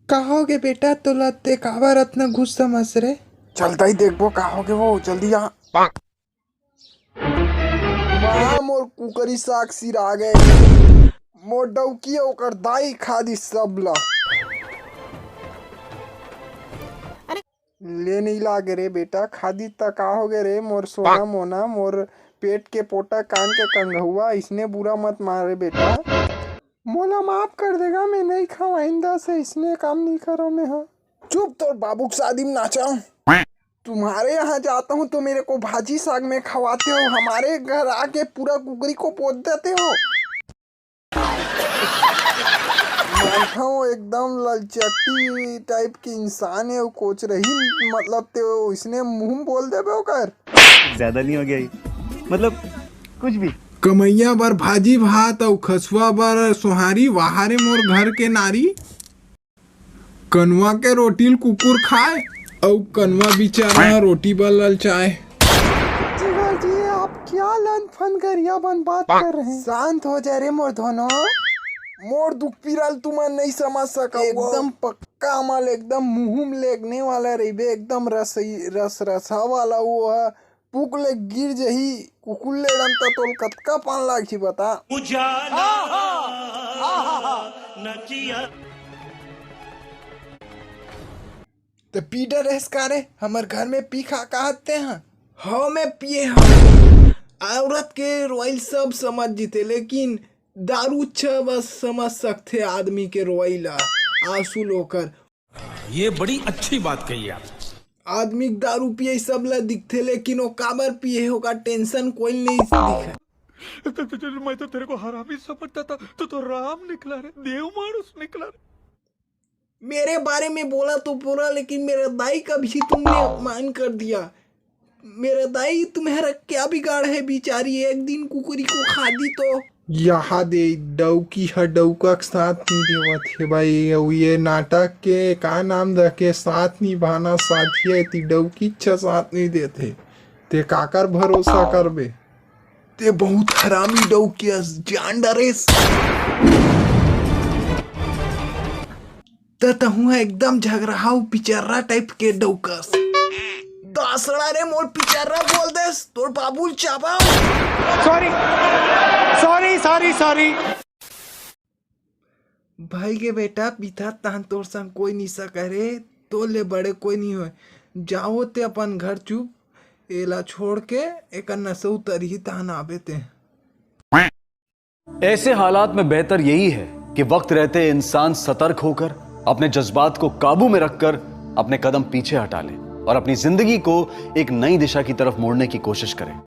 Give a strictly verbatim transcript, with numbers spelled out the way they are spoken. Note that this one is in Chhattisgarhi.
का होगे बेटा, तोला ते काबर अतना गुस्सा मस रे? चलता ही देखबो का होगे वो, जल्दी आ। माँ, मोर कुकरी साग सिरा गे। मोर डौकी ओकर दाई खा दिस सब ला। अरे। ले नइ लागे रे बेटा, खा दिस त का होगे रे, मोर सोना मोना, मोर पेट के पोटा, कान के कंघुआ, इसने बुरा मत मार रे बेटा। मोला माफ कर देगा, मैं नइ खाऊं, आइंदा से इसने काम नइ करंव मैं हा। चुप, तोर बाबू के शादी में नाचा। तुम्हारे यहाँ जाता हूँ तो मेरे को भाजी साग में खवाते हो, हमारे घर आके पूरा कुकरी को पोत देते हो। मानता हूँ, एकदम ललचट्टी टाइप के इंसान हे, वो कोचरही, मतलब, ते वो इसने मुंह में बोल देबे ओकर। ज्यादा नहीं हो गया ये? मतलब, कुछ भी। कमैया बर भाजी भात अउ खसुआ बर सोहारी, वाह रे मोर घर के नारी। कनवा के रोटी ल कुकुर खाए, अउ कनवा बिचारा रोटी बर ललचाए। जीजा जी, आप क्या लंदफंद गरिया बन बात कर रहे हैं? शांत हो जा रे मोर धनो, मोर दुख पीरा ल तुमन नइ समझ सकव। एकदम पक्का माल, एकदम मुंह में लेगने वाला रहिबे, एकदम रस, रस रसा वाला वो ह। पुक ले गिर जही, कुकुर ले डंता तोल कतका पान लागही बता। उजाला न किया। त पी डरेस का रे, हमर घर में पी खा का हत्ते हैं? हाँ, मैं पिए हूँ। औरत के रोइल सब समझ जीते, लेकिन दारू छ बस समझ सकथे आदमी के रोइला, आंसू लोकर। ये बड़ी अच्छी बात कही आप। आदमी के दारू पिए सब ला दिखथे, लेकिन वो काबर पिए हे, ओकर टेंशन कोई नहीं दिखे। तो, तो, तो, मैं तो तेरे को हरामी समझता था, तू तो राम निकला रे, देव मानुस निकला रे। मेरे बारे में बोला तो बोला, लेकिन मेरे दाई का भी तुमने अपमान कर दिया। मेरे दाई, तुम्हारा क्या बिगाड़ है बिचारी, एक दिन कुकरी को खा दी तो। यहाँ दे, डौकी ह डौका के साथ नहीं देवत हे भाई। अउ ये नाटक के का नाम रखे, साथ निभाना साथी है, ती डौकी अच्छा साथ नहीं देते। ते काकर भरोसा करबे? ते बहुत हरामी डौकी अस, जान डरेस। त तहूं ह एकदम झगड़ाहाऊ पिचर्रा टाइप के डौकस। दासड़ा रे मोर पिचर्रा बोल देस, तोर बाबू ल चाबा। Sorry, sorry, sorry, sorry. भाई के बेटा, पीथा तहन तोर संग कोई निशा करे, तोर ले बड़े कोई नहीं होय। जाओ ते अपन घर चुप, एला छोड़ के एकर नशा उतरही तहन आबे ते। ऐसे हालात में बेहतर यही है कि वक्त रहते इंसान सतर्क होकर अपने जज्बात को काबू में रखकर अपने कदम पीछे हटा ले और अपनी जिंदगी को एक नई दिशा की तरफ मोड़ने की कोशिश करे।